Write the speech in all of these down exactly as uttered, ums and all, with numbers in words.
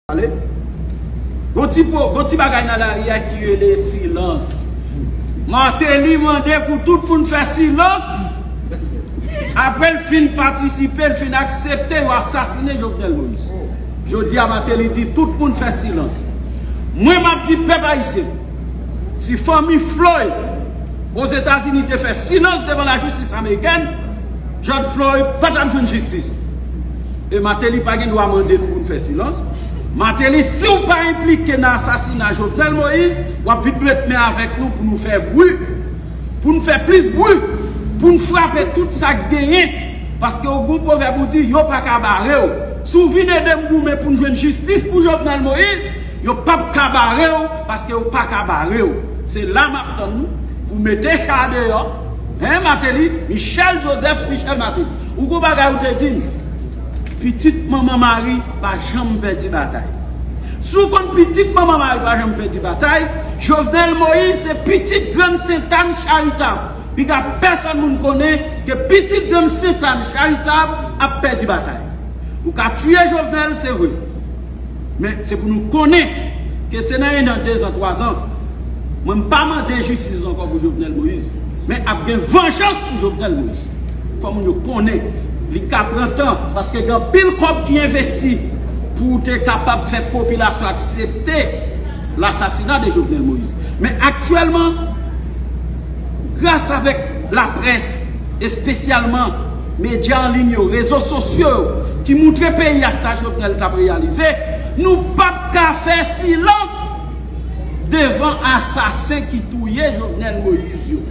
Pale. Gon ti po, gon ti bagay nan lari a ki rele silans. Martelly mande pou tout moun fè silans. Apre l fin patisipe, l fin aksepte yo asasinen Jovenel Moïse. Jodi a, Martelly di tout moun fè silans. Mwen, m ap di pèp ayisyen, si fanmi Floyd Ozetazini te fè silans devan lajistis amerikèn, George Floyd pa t ap jwenn jistis. E Martelly pa gen dwa mande nou pou n fè silans. Martelly, si w pa enplike nan asasina Jovenel Moïse, w ap vin met men avèk nou pou nou fè bri, pou n fè plis bri, pou n frape tout sa k genyen. Paske w gon pwovèb ou di, yo pa ka bare w. Si w vin ede m goumen pou n jwenn jistis pou Jovenel Moïse, yo p ap ka bare w, paske yo pa ka bare w. Se la m ap tann nou pou mete cha deyò. Hein, Martelly, Michel Joseph, Michel Martelly. Ou gon bagay ou te di m, pitit manman Mari pa janm pèdi batay. Si w konn pitit manman Mari pa janm pèdi batay, Jovenel Moïse se pitit Grann Sentàn Charitab. Piga pèsonn moun konnen ke pitit Grann Sentàn Charitab ap pèdi batay. Ou ka tiye Jovenel, se vre. Men se pou nou konnen ke se nan en an, de zan, twa zan, mwen m pa mande jistis ankò pou Jovenel Moïse. Men ap gen vanjans pou Jovenel Moïse. Fò moun yo konnen li ka pran tan, paske gen anpil kòb ki envesti pou w te kapab fè popilasyon aksepte lasasina de Jovenel Moïse. Men aktyèlman, gras avèk laprès, espesyalman medya an liy yo, rezo sosyo yo, ki moutre peyi a sa Jovenel t ap reyalize, nou p ap ka fè silans devan asasen ki touye Jovenel Moïse yo.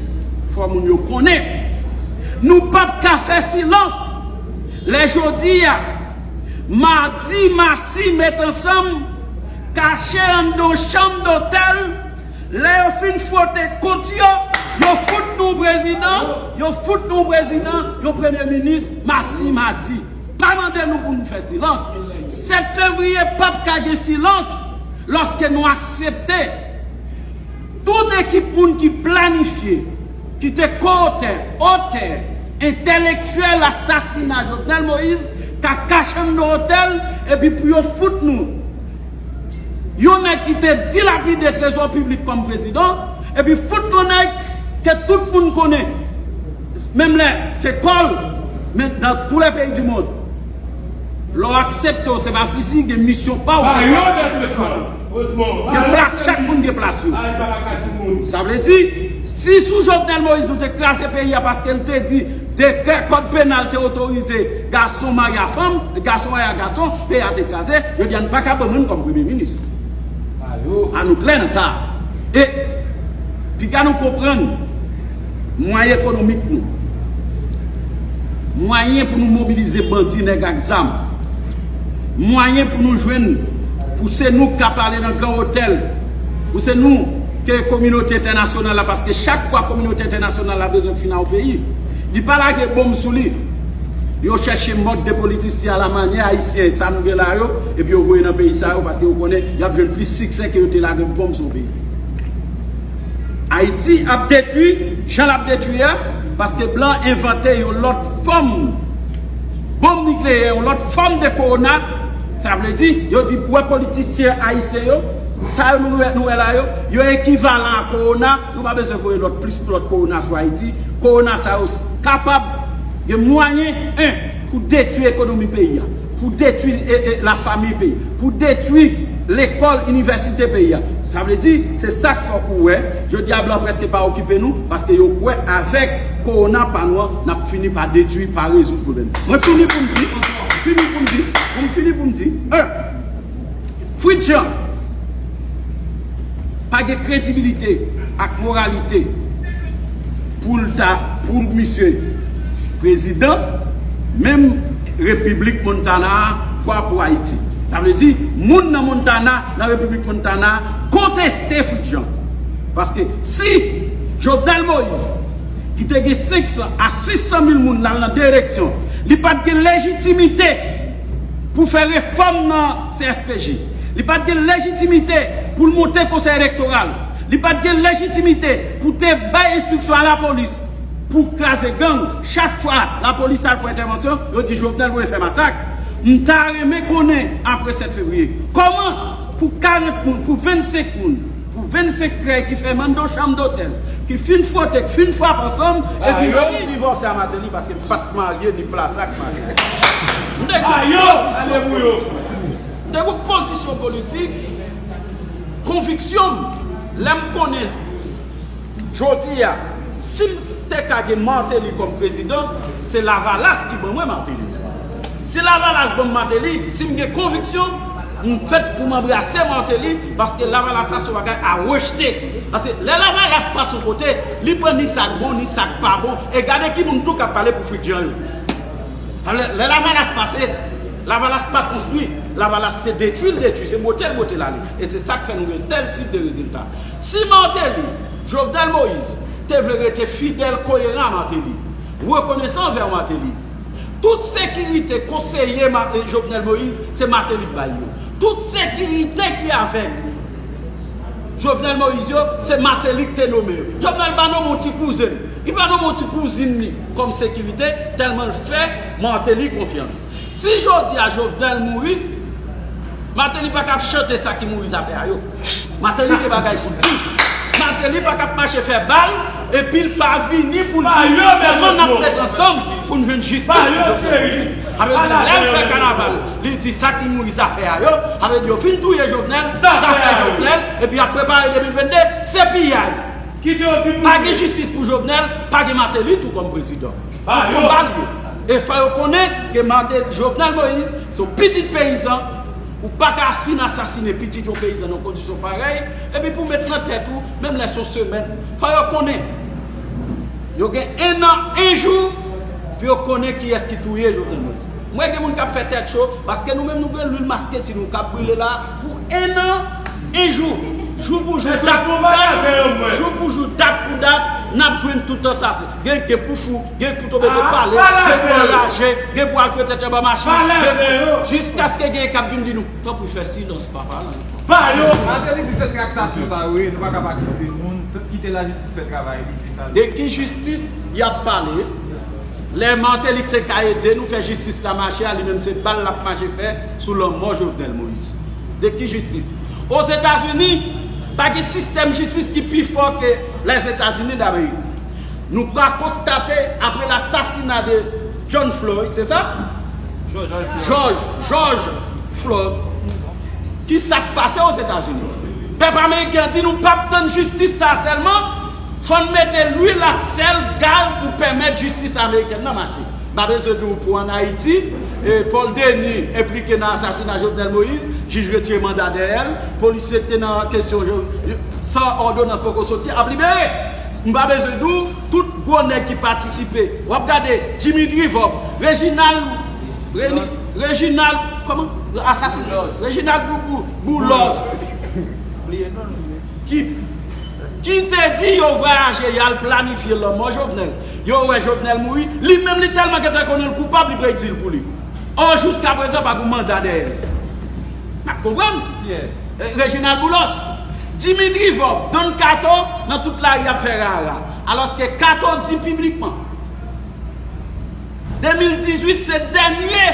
Fò moun yo konnen. Nou p ap ka fè silans lè jodi a, Madi, Masi met ansanm, kache anndan yon chanm dotèl, lè yo fin fwote kont yo, yo fout nou prezidan, yo fout nou prezidan, yon premye minis, Masi, Madi. Pa mande nou pou nou fè silans. Sèt fevriye p ap ka gen silans lòske nou aksepte tout ekip moun ki planifye, ki te kootè, otè, entèlektyèl asasina Jovenel Moïse, ka kache anndan otèl, epi pou yo fout nou yon nèg ki te dilapide trezò piblik kòm prezidan, epi fout yon nèg ke tout moun konnen. Menm lè se kò l, men dans tous les pays du monde, lè w aksepte w se masisi, gen misyon pa w. Gen plas, chak moun gen plas yo. Sa vle di, si sou Jovenel Moïse nou te kraze peyi a paske l te di dekrè kòd penal te otorize gason marye a fanm, gason marye a gason, peyi a te kraze, jodi a n pa ka ban moun kòm premye minis. An nou klè nan sa. E piga nou konprann mwayen ekonomik nou, mwayen pou nou mobilize bandi, nèg ak zam, mwayen pou nou jwenn, pou se nou k ka pale nan gran otèl, pou se nou ke kominote entènasyonal la, paske chak fwa kominote entènasyonal la bezwen fin a yon peyi, li pa lage bonm sou li. Yo chèche mòd de politisyen alamanyè ayisyen, sa nou gen la yo, epi yo voye nan peyi sa yo, paske yo konnen y ap jwenn plis siksè ke yo te lage bonm sou yon peyi. Ayiti ap detwi, jan l ap detwi a, paske blan envante yon lòt fòm bonm nikleyè, yon lòt fòm de kowona. Sa vle di, yo di, wè politisyen ayisyen yo, sa yo nou wè, nou wè la yo, yo ekivalan a kowona, nou pa bezwen voye lòt, plis lòt kowona sou Ayiti. Kowona sa yo s-, kapab gen mwayen, en, pou detwi ekonomi peyi a, pou detwi, e, e, lafanmi peyi, pou detwi lekòl, inivèsite peyi a. Sa vle di, se sa k fè w wè, jodi a blan prèske pa okipe nou, paske yo kwè avèk kowona pa nou an, n ap fini pa detwi, pa rezoud pwoblèm. Mwen fini pou m di, fini pou m di, pou m fini pou m di, en, Fritz Jean pa gen kredibilite ak moralite pou l ta, pou misye prezidan, menm Repiblik Montana a, fwa pou Ayiti. Sa vle di, moun nan Montana, nan Repiblik Montana a, konteste Fritz Jean. Paske si Jovenel Moïse, ki te gen senk san a sis san mil moun l al nan de eleksyon, li pa t gen lejitimite pou fè refòm nan C S P J. Li pa t gen lejitimite pou l monte Konsèy Elektoral. Li pa t gen lejitimite pou te bay enstriksyon a lapolis pou kraze gang. Chak fwa lapolis al fè entèvansyon, yo di Jovenel voye fè masak. M ta renmen konnen, apre sèt fevriye, kòman pou karant moun, pou vennsenk moun, pou vennsenk krèy ki fè mando chanm dotèl, ki fin fwote, ki fin frape ansanm, epi yo divòse a Martelly paske m pa t marye ni plas ak machin. M te gen pozisyon politik, m te gen pozisyon politik, konviksyon m, lè m konnen jodi a, si m te ka gen Martelly kòm prezidan, se Lavalas ki ban mwen Martelly. Si Lavalas ban m Martelly, si m gen konviksyon, m fèt pou m anbrase Martelly, paske Lavalas la se yon bagay a rejte. Paske lè Lavalas pase yon kote, li pran ni sa k bon, ni sa k pa bon. E gade ki moun tou k ap pale pou Fritz Jean yo. Lè, lè Lavalas pase, Lavalas pa konstwi. Lavalas se detwi l detwi, se bote l bote l ale. E se sa k fè nou gen tèl tip de rezilta. Si Martelly, Jovenel Moïse, te vle rete fidèl, koyeran a Martelly, rekonesan anvè Martelly, tout sekirite konseye Ma- Jovenel Moïse, se Martelly k bay yo. Tout sekirite ki avèk Jovenel Moïse yo, se Martelly ki te nonmen yo. Jovenel pa nonmen yon ti kouzen. Li pa nonmen yon ti kouzin li kòm sekirite, tèlman l fè Martelly konfyans. Si jodi a Jovenel mouri, Martelly pa kab chante sa ki mouri zafè a yo. Martelly gen bagay pou l di. Martelly pa kab mache fè bal, epi l pa vini pou l di nou kòman n ap met ansanm pou n jwenn jistis pou Jovenel Moïse. Sa vle di, lè l fè kanaval, li di sa ki mouri zafè a yo, sa vle di yo fin touye Jovenel, zafè Jovenel, epi y ap prepare de mil vennde, se piyay. Pa gen jistis pou Jovenel, pa gen Martelly tou kòm prezidan. Se konba l ye. E fò yo konnen ke Martelly, Jovenel Moïse, se yon pitit peyizan, ou pa ka fin asasinen pitit yon peyizan nan kondisyon parèy, epi pou met nan tèt ou, menm lè se yon semèn, fò yo konnen. Yo gen en an, en jou, pou yo konnen kiyès ki touye Jovenel Moïse. Mwen gen moun k ap fè tèt cho, paske nou menm nou gen lwil masketi nou k ap brile la pou en an, en jou. Jou pou jou, dat pou dat, jou pou jou, dat pou dat, n ap jwenn tout ansasen. Gen, gen pou fou, gen pou tonbe de pale, gen pou anraje, gen pou al fè tèt anba machin, gen pou, jiskaske gen k ap vin di nou, tanpri fè silans, pa pale ankò. Pa yo! Martelly di se traktasyon sa yo ye, nou pa ka pa kite moun, t- kite lajistis fè travay li, se sa l di. De ki jistis y ap pale? Lè Martelly te ka ede nou fè jistis la mache a, li menm se bal l ap mache fè sou lanmò Jovenel Moïse. De ki jistis? Ozetazini, pa gen sistèm jistis ki pi fò ke Lèzetazini Damerik. Nou ka konstate, apre lasasina de John Floyd, se sa? George Floyd. George, George Floyd, ki sa k pase Ozetazini? Pèp ameriken an di nou p ap tann jistis sa a sèlman, fò n mete lwil ak sèl, gaz pou pèmèt jistis amerikèn nan mache. M pa bezwen di w pou ann Ayiti, e, Paul Denis enplike nan asasina Jovenel Moïse, jij retire manda dèyè l, polisye ki te nan kesyon, san òdonans poko soti, ap libere. M pa bezwen di w, tout gwo nèg ki patisipe. W ap gade Dimitri Vorbe, Reginald, Reni- Reginald, kòman? Asasen. Boulos. Reginald Bou- Bou- Boulos. Ki, ki te di yo vwayaje, y al planifye lanmò Jovenel. Yo wè Jovenel mouri. Li menm, li tèlman gentan konnen l koupab, li pran egzil pou li. Or, jiskaprezan, pa gen manda dèyè l. N ap konprann? Kiyès? Eh, Reginald Boulos. Dimitri Vorbe, Don Kato, nan tout lari ap fè rara. Alòske Kato di piblikman, de mil dizuit se dènye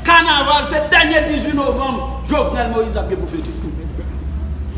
kanaval, se dènye dizuit novanm Jovenel Moïse ap gen pou fete.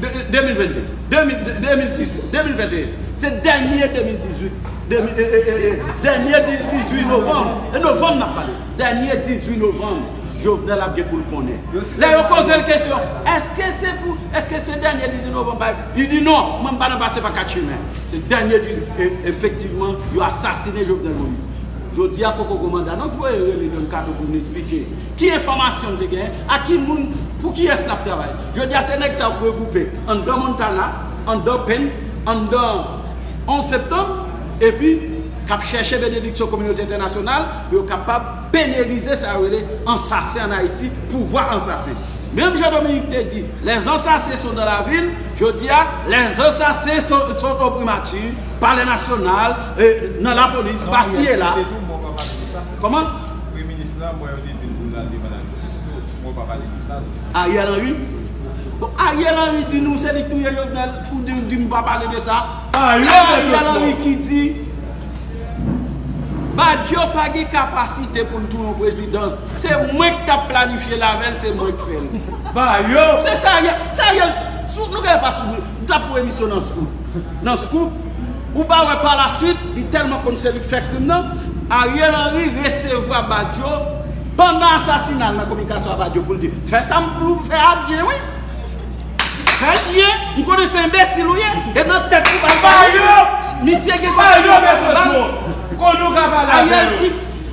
De- de mil vennde, de mil, de mil dizuit, de mil venteyen, se dènye de mil dizuit, de mil, e, e, e, e, dènye di- dizuit novanm, e novanm n ap pale, dènye dizuit novanm, Jovenel ap gen pou l konnen. Lè yo poze l kesyon, èske se pou, èske se dènye dizuit novanm, li di non, mwen m pa nan pase pa kat chemen. Se dènye dizuit, e- efektivman, yo asasinen Jovenel Moïse. Jodi a poko gen manda non ki voye rele Don Kato pou vin esplike ki enfòmasyon l te genyen, a ki moun, pou kiyès l ap travay. Jodi a se nèg sa yo k regwoupe anndan Montana, anndan Penn, anndan onz septanm, epi k ap chèche benediksyon kominote entènasyonal pou yo kapab penalize sa yo rele ansasen ann Ayiti, pouvwa ansasen. Menm jan Dominique te di, les ensassés sont dans la ville, jodi a, les ensassés sont, sont au primati, palè nasyonal, e, nan lapolis, pasi e la. Kòman? Premye minis la, mwen yo te di l pou l al demann a jistis tou, mwen pa pale de sa tou. Ariel Henry? Bon, Ariel Henry di nou se li k touye Jovenel, pou di, di nou pa pale de sa. Se Ariel Henry ki di, Badio pa gen kapasite pou l touye yon prezidan. Se mwen k t ap planifye l avè l, se mwen k fè l. Badio! Se sa, Ariel, sa, Ariel, sou, nou gen pa sou, nou t ap fè yon emisyon nan Scoop. Nan Scoop, ou pa wè pa la swit, li tèlman konn se li k fè krim nan, Ariel Henry resevwa Badio pandan asasina l nan kominikasyon a Badio pou l di, fè sa m pou fè a byen, wi. Fè l byen, m konnen se enbesil ou ye, e nan tèt ou pa l ba yo. Misye gen kote yo mete bal. Kon nou ka pale avè yo. Ariel di,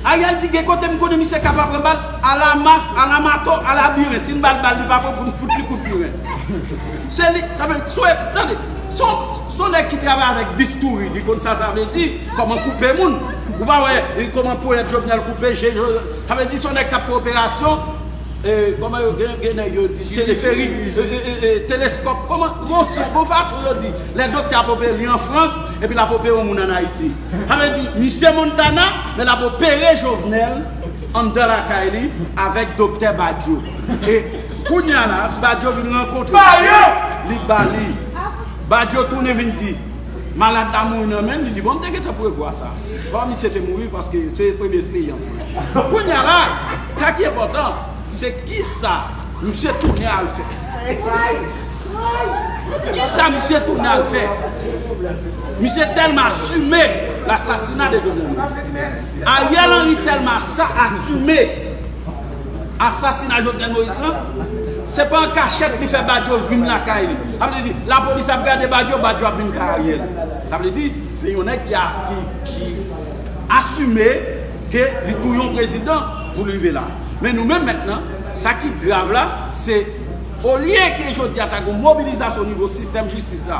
Ariel di gen kote m konnen misye ka pa pran bal, ala mas, ala mato, ala biren. Si n ba l bal, li pa pran pou n fout li kout biren. Se li, sa vle, sou, tande, son, son nèg ki travay avèk bistouri, li konn sa sa vle di, kòman koupe moun. Ou pa wè, e, kòman ponyèt Jovenel koupe, je, je, sa vle di son nèg k ap fè operasyon, e, kòman yo gen, gen nèg yo di, teleferik, e, e, e, e, teleskòp, kòman, bon, se bon fason yo di, lè doktè ap opere li an Frans, epi l ap opere yon moun ann Ayiti. Sa vle di, misye Montana, men l ap opere Jovenel anndan lakay li avèk doktè Badio. E kounye a la, Badio vin rankontre Badio! Li ba li. Badio tounen vin di, malad la mouri nan men l, li di, bon, m te gentan prevwa sa. Bon, misye te mouri paske se premye esperyans mwen. Kounye a la, sa ki enpòtan, se kisa misye tounen al fè. Kisa misye tounen al fè? Misye tèlman asime lasasina de Jovenel Moïse. Ariel Henry tèlman sa asime asasina Jovenel Moïse lan, se pa an kachèt li fè Badio vin lakay li. Sa vle di, lapolis ap gade Badio, Badio ap vin kay Ariel. Sa vle di, se yon nèg ki, a, ki, ki asime ke li touye yon prezidan pou li rive la. Men nou menm mentnan, sa ki grav la, se olye ke jodi a ta gen mobilizasyon o nivo sistèm jistis la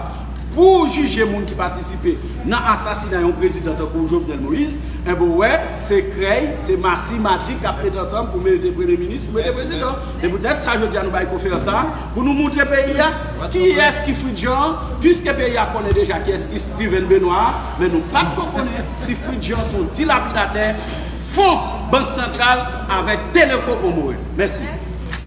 pou jije moun ki patisipe nan asasina yon prezidan tankou Jovenel Moïse, enben w wè, se krèy, se masi, madi k ap met ansanm pou mete premye minis, pou mete prezidan. E poutèt sa, jodi a nou bay konferans sa a, pou nou montre peyi a kiyès ki Fritz Jean, piske peyi a konnen deja kiyès ki Steven Benoît, men nou pa t ko konnen si Fritz Jean se yon dilapidatè fon Bank Santral avèk Teleco Comores. Mèsi.